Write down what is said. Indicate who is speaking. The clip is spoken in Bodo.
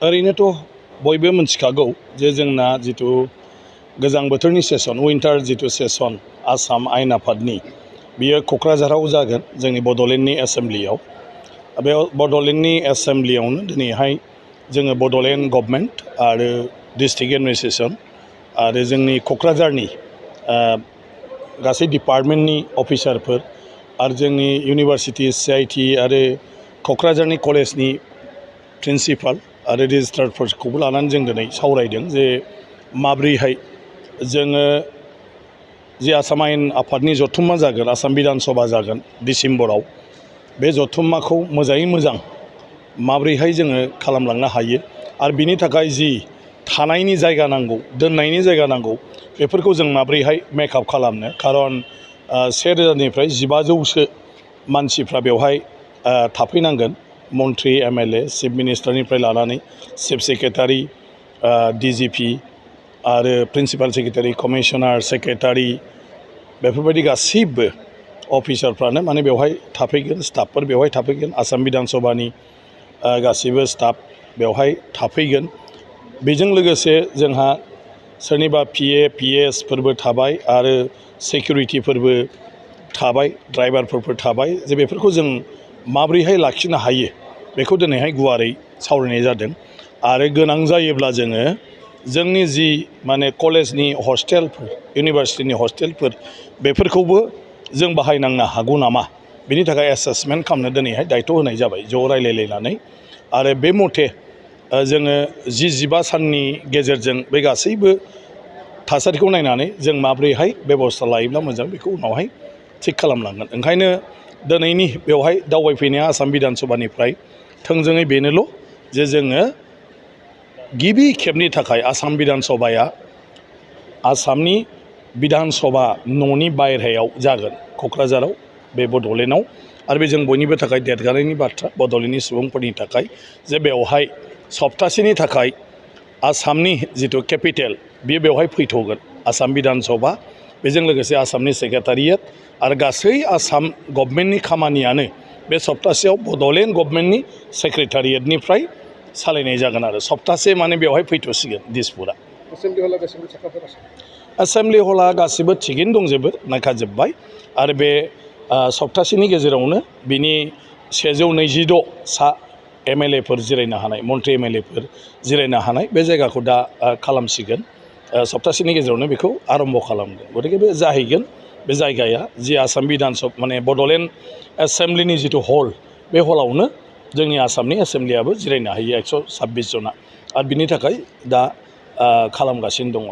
Speaker 1: ओरैनोथ' बयबो मिथिखागौ जे जोंना जिथु गोजां बोथोरनि सेसन विन्टार जिथु सेसन आसाम आयेन आफादनि बियो क'क्राझाराव जागोन जोंनि बड'लेण्डनि एसेम्ब्लियाव। बे बड'लेण्डनि एसेम्ब्लियावनो दिनैहाय जोङो बड'लेण्ड गभर्नमेन्ट आरो डिस्ट्रिक्ट एडमिनिस्ट्रेसन आरो जोंनि क'क्राझारनि गासै डिपार्टमेन्टनि अफिसारफोर आरो जोंनि इउनिभार्सिटि CIT आरो क'क्राझारनि कलेजनि प्रिन्सिपाल आरो रेजिस्ट्रारफोरखौबो लानानै जों दिनै सावरायदों जे माब्रैहाय जोङो जे आसाम आयेन आफादनि जथुम्मा जागोन आसाम बिधान सभा जागोन डिसेम्बराव बे जथुम्माखौ मोजाङै मोजां माब्रैहाय जोङो खालामलांनो हायो आरो बिनि थाखाय जि थानायनि जायगा नांगौ दोननायनि जायगा नांगौ बेफोरखौ जों माब्रैहाय मेकआप खालामनो खारन 1000निफ्राय 1500सो मानसिफ्रा बेवहाय थाफैनांगोन मन्त्रि MLA चिफ मिनिस्टारनिफ्राय लानानै चिफ सेक्रेटारि DGP आरो प्रिन्सिपाल सेक्रेटारि कमिशनार सेक्रेटारि बेफोरबायदि गासैबो अफिसारफ्रानो माने बेवहाय थाफैगोन स्टाफफोर बेवहाय थाफैगोन आसाम बिधान सभानि गासैबो स्टाफ बेवहाय थाफैगोन। बेजों लोगोसे जोंहा सोरनिबा PA PS फोरबो थाबाय आरो सिकिउरिटिफोरबो थाबाय ड्राइभारफोरबो थाबाय जे बेफोरखौ जों माब्रैहाय लाखिनो हायो बेखौ दिनैहाय गुवारै सावरायनाय जादों आरो गोनां जायोब्ला जोङो जोंनि जि माने कलेजनि हस्टेलफोर इउनिभार्सिटिनि हस्टेलफोर बेफोरखौबो जों बाहायनांनो हागौ नामा बिनि थाखाय एसेसमेन्ट खालामनो दिनैहाय दायथ' होनाय जाबाय ज' रायलायलायनानै आरो बे मथे जोङो 10-15 साननि गेजेरजों बे गासैबो थासारिखौ नायनानै जों माब्रैहाय बेबस्था लायोब्ला मोजां बेखौ उनावहाय थिग खालामलांगोन। ओंखायनो दिनैनि बेवहाय दावबायफैनाया आसाम बिधान सभानिफ्राय थोंजोङै बेनोल' जे जोङो गिबि खेबनि थाखाय आसाम बिधान सभाया आसामनि बिधान सभा न'नि बायह्रायाव जागोन क'क्राझाराव बे बड'लेण्डआव आरो बे जों बयनिबो थाखाय देरगानायनि बाथ्रा बड'लेण्डनि सुबुंफोरनि थाखाय जे बेवहाय सप्तासेनि थाखाय आसामनि जिथु केपिटेल बियो बेवहाय फैथ'गोन आसाम बिधान सभा बेजों लोगोसे आसामनि सेक्रेटारियेट आरो गासै आसाम गभर्नमेन्टनि खामानियानो बे सप्तासेयाव बड'लेण्ड गभर्नमेन्टनि सेक्रेटारियेटनिफ्राय सालायनाय जागोन आरो सप्तासे माने बेवहाय फैथ'सिगोन दिसपुरा। एसेम्ब्लि हला गासिबो थिगैनो दंजोबो नायखाजोब्बाय आरो बे सप्तासेनि गेजेरावनो बिनि 126 सा MLA फोर जिरायनो हानाय मन्त्रि MLA फोर जिरायनो हानाय बे जायगाखौ दा खालामसिगोन सप्तासेनि गेजेरावनो बेखौ आरम्भ खालामगोन गतिके बे जाहैगोन बे जायगाया जि आसाम बिधान सभा माने बड'लेण्ड एसेम्ब्लिनि जिथु हल बे हलावनो जोंनि आसामनि एसेम्ब्लियाबो जिरायनो हायो 126 जना आरो बिनि थाखाय दा खालामगासिनो दङ।